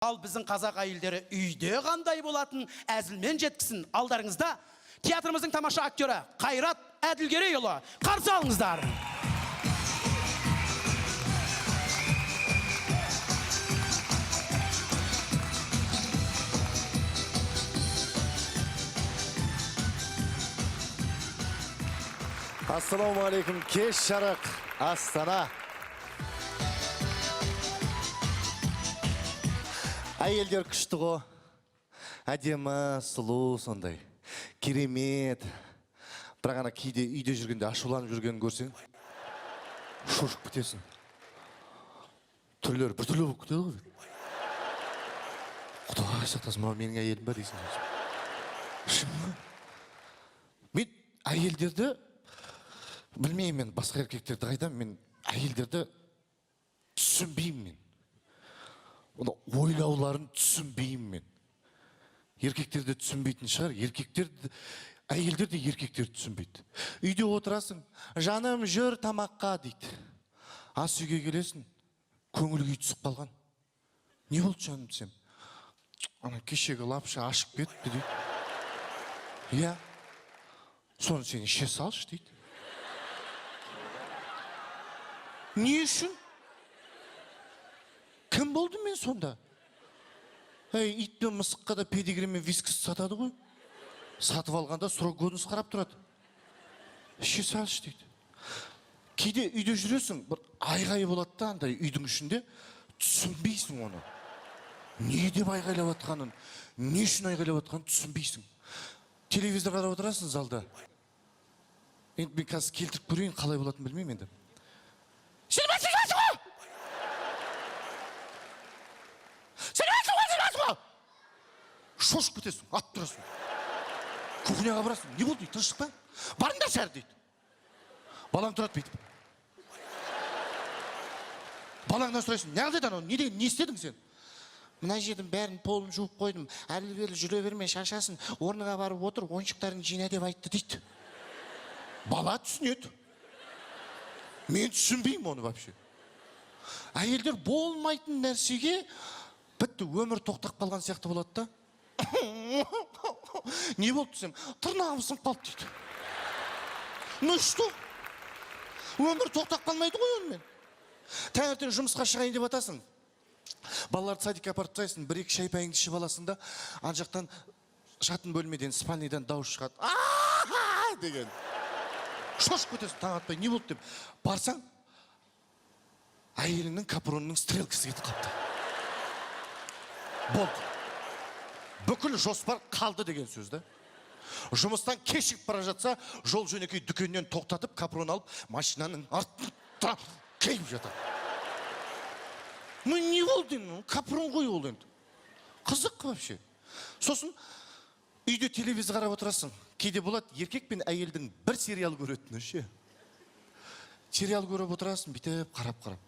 Ал біздің қазақ әйелдері үйде қандай болатын әзілмен жеткізсін. Алдарыңызда театрымыздың тамаша актері Қайрат Әділгерейұлы. Қарсы алыңыздар. Ассалаумағалейкум, кеш жарық, Астана. Әйелдер күшті ғой. Әдемі, сұлу сондай. Керемет. Бірақ ана кейде үйде жүргенде ашуланып жүргенін көрсең, шошып кетесің. Түрлері біртүрлі болып кетеді ғой. Құдай сақтасын, мынау менің әйелім ба дейсің. Шын ба? Мен әйелдерді білмеймін, мен басқа еркектерді қайдам, мен әйелдерді түсінбеймін мен. Оны ойлауларын түсінбеймін мен. Еркектер де түсінбейтін шығар, еркектер, әйелдер де еркектерді түсінбейді. Үйде отырасың, жаным жүр тамаққа дейді. Ас үйге келесің, көңіл күй түсіп қалған. Не болды жаным десем, ана кешегі лапша ашып кетті дейді. Иә, соны сен іше салшы дейді. Не үшін? Кім болдым мен сонда? Әй, ит пен мысыққа да педигри мен вискас сатады ғой. Сатып алғанда срок годность қарап тұрады. Іше салшы дейді. Кейде үйде жүресің, бір айғай болады да андай үйдің ішінде, түсінбейсің оны. Не деп айғайлап жатқанын, не үшін айғайлап жатқанын түсінбейсің. Телевизор қарап отырасың залда. Енді мен қазір келтіріп көрейін, қалай болатынын білмеймін енді. Шошып кетесің, атып тұрасың. Кухняға барасың, не болды дейді, тыныштық па? Барыңдаршы әрі дейді. Балаң тұрады бүйтіп. Балаңнан сұрайсың, не қылды анау, не деген, не істедің сен? Мына жердің бәрін полын жуып қойдым, әрі-бері жүре берме, шашасын, орныңа барып отыр, ойыншықтарын жина деп айтты дейді. Бала түсінеді. Мен түсінбеймін оны вообще. Әйелдер болмайтын нәрсеге бітті, өмір тоқтап қалған сияқты болады да. Не болды десем, тырнағым сынып қалды дейді. Ну что? Өмір тоқтап қалмайды ғой онымен. Таңертең жұмысқа шығайын деп атасың. Балаларды садикке апарып тастайсың, бір-екі шай пәйіңді ішіп аласың да, ан жақтан жатын бөлмеден, спальныйдан дауыс шығады. А-а-а деген. Шошып кетесің, таң атпай, не болды деп. Барсаң, әйеліңнің капронының стрелкасы кетіп қалыпты. Болды. Бүкіл жоспар қалды деген сөз да. Жұмыстан кешігіп бара жатса, жол жөнекей дүкеннен тоқтатып, капрон алып, машинаның артына киіп жатады. Ну не болды енді, капрон ғой ол енді. Қызық вообще. Сосын үйде телевизор қарап отырасың. Кейде болады еркек пен әйелдің бір сериал көретіні ше. Сериал көріп отырасың, бүйтіп қарап-қарап.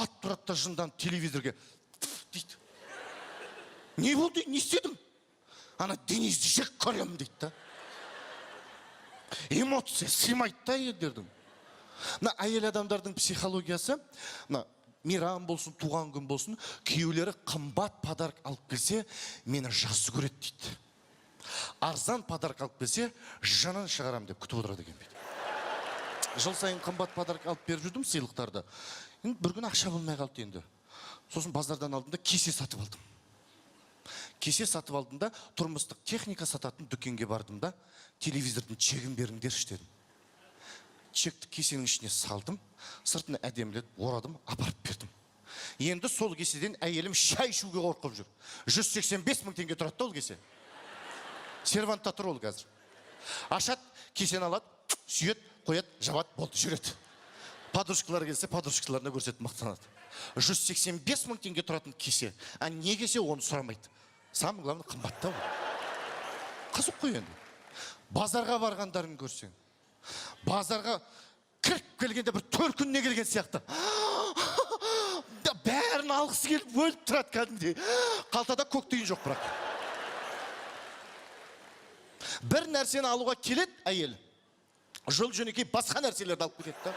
Ат тұрады да жынданып телевизорге дейді. Не болды, не істедің? Ана Денизді жек көремін дейді да. Эмоция сыймайды да әйелдердің. Мына әйел адамдардың психологиясы, мына мейрам болсын, туған күн болсын, күйеулері қымбат подарок алып келсе, мені жақсы көреді дейді. Арзан подарок алып келсе, жанын шығарам деп күтіп отырады екен дейді. Жыл сайын қымбат подарок алып беріп жүрдім сыйлықтарды. Енді бір күні ақша болмай қалды енді. Сосын базардан алдым да кесе сатып алдым. Кесе сатып алдым да тұрмыстық техника сататын дүкенге бардым да телевизордың чегін беріңдерші дедім. Чекті кесенің ішіне салдым, сыртын әдемілеп орадым, апарып бердім. Енді сол кеседен әйелім шай ішуге қорқып жүр. 185 мың теңге тұрады да ол кесе. Сервантта тұр ол қазір. Ашады, кесені алады, сүйеді, қояды, жабады, болды, жүреді. Подружкалары келсе, подружкаларына көрсетіп мақтанады. 185 мың теңге тұратын кесе. А не кесе, оны сұрамайды. Самое главное, қымбат та ол. Қызық қой енді. Базарға барғандарын көрсең. Базарға кіріп келгенде бір төркініне келген сияқты. Бәрін алғысы келіп өліп тұрады кәдімгідей. Қалтада көк тиын жоқ бірақ. Бір нәрсені алуға келеді әйел. Жол жөнекей басқа нәрселерді алып кетеді да.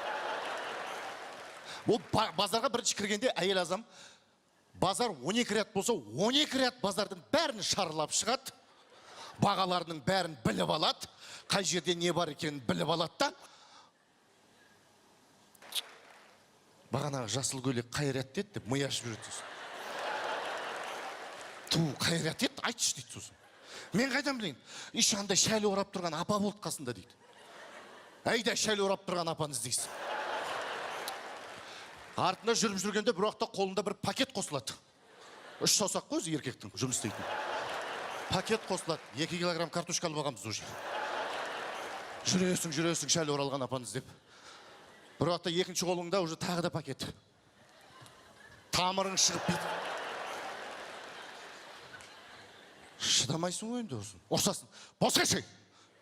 Ол базарға бірінші кіргенде әйел азам Базар 12 ряд болса, 12 ряд базардың бәрін шарлап шығады. Бағаларының бәрін біліп алады. Қай жерде не бар екенін біліп алады да. Бағанағы жасыл көйлек қай ряд деді деп ми ашып жүреді сосын. Ту, қай ряд деді, айтшы дейді сосын. Мен қайдан білейін? Еще андай шәлі орап тұрған апа болды қасында дейді. Әйда шәлі орап тұрған апаны іздейсің. Артында жүріп жүргенде бір уақытта қолында бір пакет қосылады. 3 саусақ қой өзі еркектің жұмыс істейтін. Пакет қосылады. 2 килограмм картошка алып алғанбыз уже. Жүресің, жүресің, шәлі оралған апаны іздеп. Бір уақытта екінші қолыңда уже тағы да пакет. Тамырың шығып бүйтіп. Шыдамайсың ғой енді осыны. Ұрсасың. Босқа шей.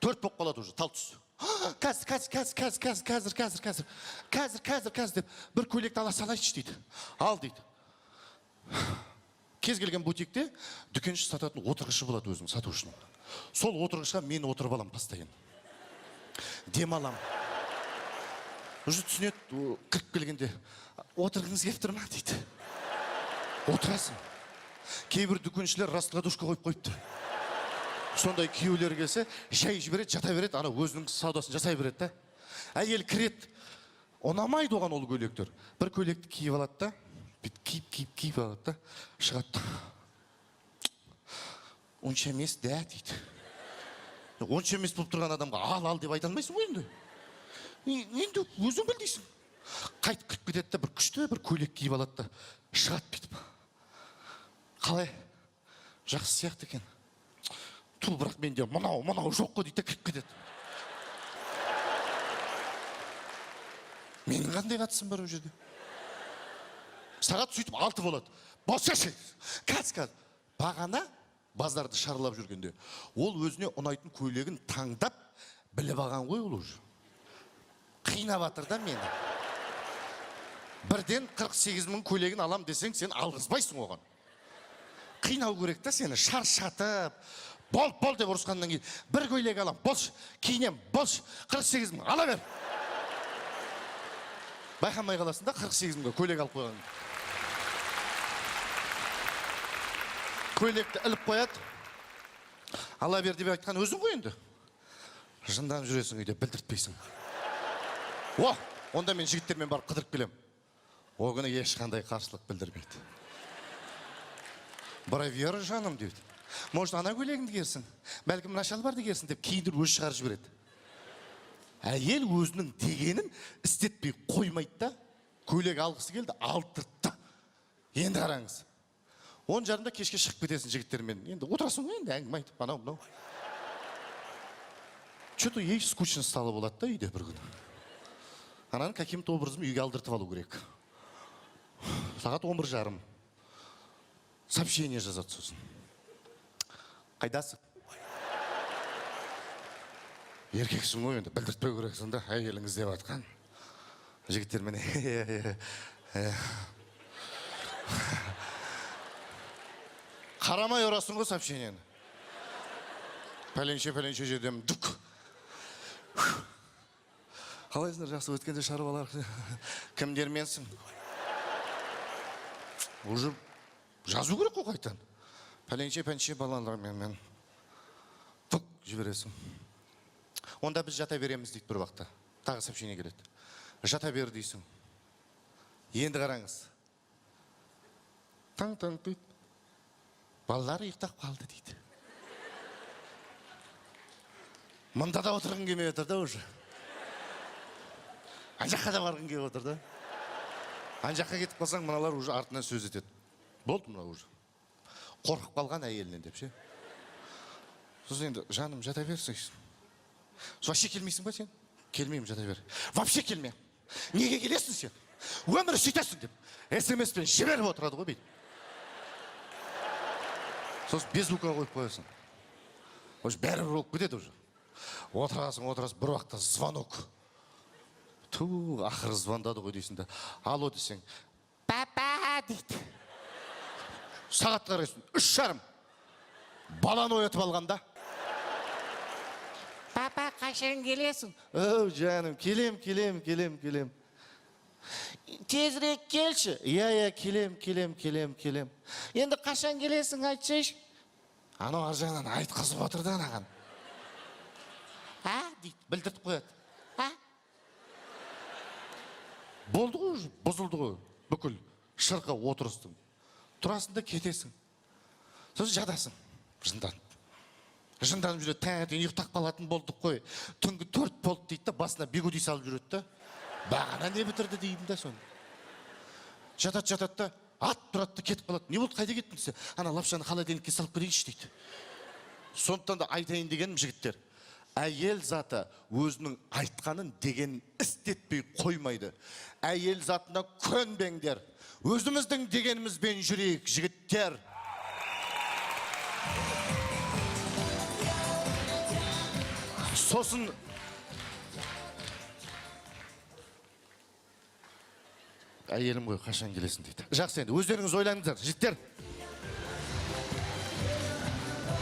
4 болып қалады уже, тал түс. Қазір, қазір, қазір, қазір, қазір, қазір, қазір, қазір, қазір, қазір, қазір деп бір көйлекті ала салайыншы дейді. Ал дейді. Кез келген бутикте дүкенші сататын отырғышы болады өзінің сатушының. Сол отырғышқа мен отырып аламын постоянно. Дем аламын. Уже түсінеді, кіріп келгенде, отырғыңыз келіп тұр ма дейді. Отырасың. Кейбір дүкеншілер раскладушка қойып қойыпты. Сондай күйеулер келсе, жай жібереді, жата береді, ана өзінің саудасын жасай береді да. Әйел кіреді, ұнамайды оған ол көйлектер. Бір көйлекті киіп алады да, бүйтіп киіп, киіп, киіп алады да, шығады. Онша емес дә дейді. Онша емес болып тұрған адамға ал, ал деп айта алмайсың ғой енді. Енді өзің біл дейсің. Қайтып кіріп кетеді да, бір күшті бір көйлек киіп алады да, шығады бүйтіп. Қалай? Жақсы сияқты екен. Ту, бірақ менде мынау, мынау жоқ қой дейді де кіріп кетеді. Менің қандай қатысым бар ол жерде? Сағат сөйтіп 6 болады. Босашы! Қазір, қазір. Бағана базарды шарлап жүргенде ол өзіне ұнайтын көйлегін таңдап біліп алған ғой ол уже. Қинап жатыр да мені. Бірден 48 мың көйлегін алам десең, сен алғызбайсың оған. Қинау керек та сені, шаршатып, бол, бол деп ұрысқаннан кейін бір көйлек алам, болшы, киінем, болшы, 48 мың, ала бер. Байқамай қаласың да 48 мыңға көйлек алып қойған. Көйлекті іліп қояды. Ала бер деп айтқан өзің ғой енді. Жынданып жүресің үйде, білдіртпейсің. О, онда мен жігіттермен барып қыдырып келем. О күні ешқандай қарсылық білдірмейді. Бара бер, жаным дейді. Может, ана көйлегіңді киерсің, бәлкім мына шалбарды киерсің деп киіндіріп өзі шығарып жібереді. Әйел өзінің дегенін істетпей қоймайды да, көйлек алғысы келді, алдыртты. Енді қараңыз. Он жарымда кешке шығып кетесің жігіттермен. Енді отырасың ғой енді әңгіме айтып, анау мынау. Чё-то ей скучно стало болады да үйде бір күні. Ананы каким-то образом үйге алдыртып алу керек. Сағат он бір жарым. Сообщение жазады сосын. Қайдасың? Еркексің ғой енді, білдіртпеу керексің да, әйелің іздеп жатқан. Жігіттермен, Қарамай ұрасың ғой сообщениені. Пәленше, пәленше жерден дүк. Қалайсыңдар, жақсы өткенде шаруалар. Кімдерменсің? Уже жазу керек қой қайтадан. Пәленше, пәленше балалармен мен. Түк жібересің. Онда біз жата береміз дейді бір уақытта. Тағы сообщение келеді. Жата бер дейсің. Енді қараңыз. Таң-таң дейді. Балалар ұйықтап қалды дейді. Мында да отырғың келмей отыр да уже. Ан жаққа да барғың келіп отыр да. Ан жаққа кетіп қалсаң, мыналар уже артынан сөз етеді. Болды мынау уже. Қорқып қалған әйелінен деп ше. Сосын енді жаным жата берсін. Вообще келмейсің ба сен? Келмеймін, жата бер. Вообще келме. Неге келесің сен? Өмірі сөйтесің деп. СМС-пен жіберіп отырады ғой бүйтіп. Сосын без звука қойып қоясың. Уже бәрібір болып кетеді уже. Отырасың, отырасың, бір уақытта звонок. Ту, ақыры звондады ғой дейсің да. Алло десең, папа дейді. Сағатқа қарайсың, үш жарым. Баланы оятып алғанда. Папа, қашан келесің? Оу, жаным, келем, келем, келем, келем. Тезірек келші. Иә, иә, келем, келем, келем, келем. Енді қашан келесің, айтсайшы. Анау ар жағынан айтқызып отыр да анаған. А Дейді, білдіртіп қояды. А. Болды ғой, уже бұзылды ғой бүкіл шырқы отырыстың. Тұрасың да кетесің, сосын жатасың жынданып, жынданып жүреді. Таңертең ұйықтап қалатын болдық қой, түнгі 4 болды дейді да, басына бигуди салып жүреді да. Бағана не бітірді деймін да. Соны жатады, жатады да, ат тұрады да, кетіп қалады. Не болды, қайда кеттің десе, ана лапшаны холодильникке салып келейінші дейді. Сондықтан да айтайын дегенім, жігіттер, әйел заты өзінің айтқанын дегенін істетпей қоймайды. Әйел затына көнбеңдер, өзіміздің дегенімізбен жүрейік, жігіттер. Сосын әйелім ғой, қашан келесің дейді. Жақсы, енді өздеріңіз ойланыңыздар, жігіттер.